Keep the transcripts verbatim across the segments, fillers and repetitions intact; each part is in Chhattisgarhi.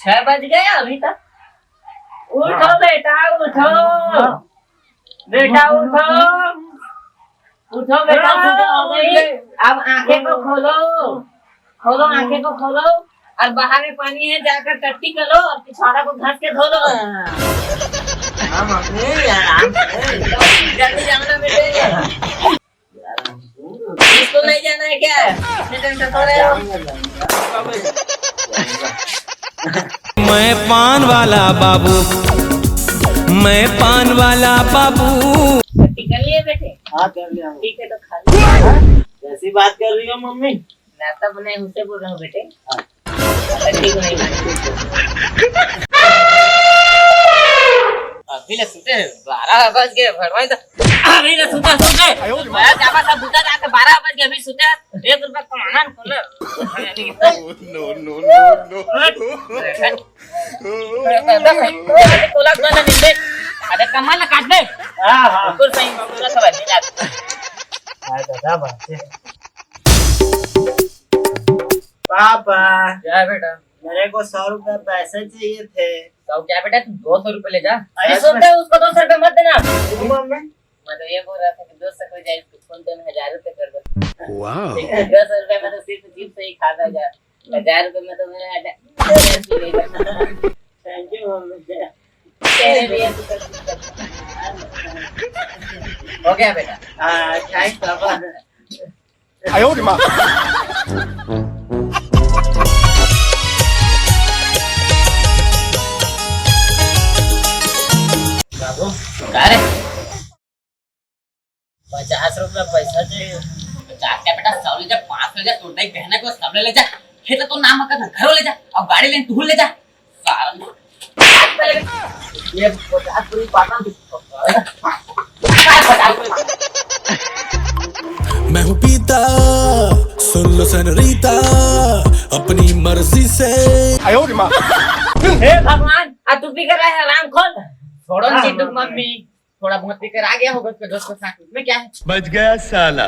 छह बज गए अभी तक। उठो बेटा, उठो। बेटा उठो, उठो बेटा, सुबह हो गई। अब आंखें को खोलो, खोलो, आंखें को खोलो। और बाहर में पानी है, जाकर टट्टी कर लो और पिछवाड़ा को घस के धो लो। हाँ मम्मी, आराम से। जल्दी जाओ ना बेटे। स्कूल नहीं जाना है क्या? इतने टाइम से सो रहे हो। मैं पान वाला बाबू, मैं पान वाला बाबू। छुट्टी कर लिए बेटे? हाँ, कर लिया। ठीक है, तो खा लो। कैसी बात कर रही हो मम्मी? नाश्ता बनाए, उससे बोल रहा हूँ बेटे। हाँ। अभी ले सुते हैं, बारह बज गए, भगवान तो अभी ले सुते, सुते। मैं जाबा सब बुता जाके बारह बज गए, अभी सुते हैं, एक रुपया कमाना न खोले। No, no, no, no। कोला कोला नहीं दे। अरे कमाल ना काट दे। हाँ, हाँ। बिल्कुल सही, पूरा सब है, जा। हाँ, दादा, बात है। पापा। क्या है बेटा? मेरे को सौ रुपए पैसे चाहिए थे। सौ क्या बेटा, तू दो सौ रुपए ले जा। अरे सच में? सुनते हैं, उसको दो सौ रुपए मत देना। क्यों मम्मी? मैं तो ये बोल रहा था कि दो सौ रुपए जाए, इसको फोन पे में हजार रुपए कर दो। वाह। दो सौ रुपए में तो सिर्फ चिप्स ही खाता जा। हजार रुपए में तो मेरा अड्डा Thank you मम्मी। तेरे लिए तो सब कुछ करता हूँ। हो गया बेटा। हाँ, thanks पापा। आयो रे माँ। बाबू, का रे? पचास रुपया पैसा चाहिए। पचास क्या बेटा, सौ ले जा, पाँच सौ ले जा, तोर दाई गहना को सब ले जा। खेत तो नाम मत कर, घरों ले जा, अब गाड़ी लेन तू ले जा। साला। ये पचास पूरी पाता। मैं हूँ पीता, सुन लो सनरीता, अपनी मर्जी से। आयो रे माँ। हे भगवान, आ तू पी कर रहा है, हराम खोल। छोड़ो ना, चिंटू की मम्मी। थोड़ा बहुत पीकर आ गया होगा उसके दोस्त के साथ, उसमें क्या है? बच गया साला।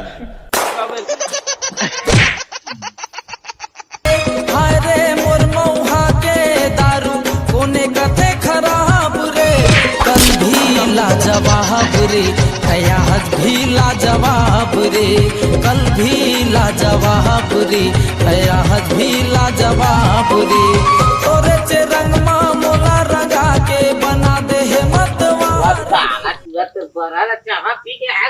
हाय रे मोर मौहा के दारू, कोने कथे खराब रे। कल भी लाजवाब रे, आज भी लाजवाब रे। कल भी लाजवाब रे, आज भी लाजवाब रे। तोरे चे रंग मा मोला रंगा के बना दे हे मतवार। साला तू तो बड़ा चाबा पी के आया।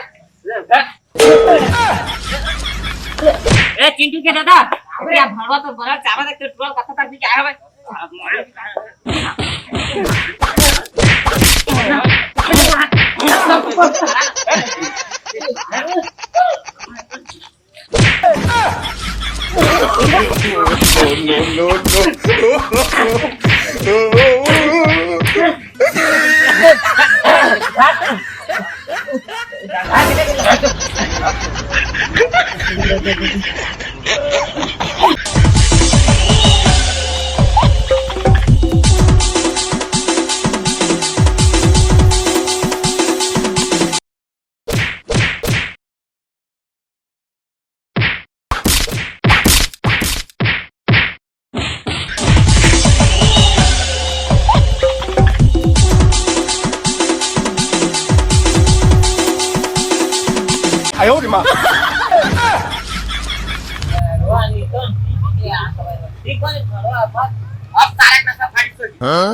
ए चिंटू के दादा, अरे भड़वा तो बड़ा चाबा देख के टुआ कथा तक पी के आया भाई। No, no, no, no। आयो रे माँ। अब सारे का सब फाइट कर। हाँ?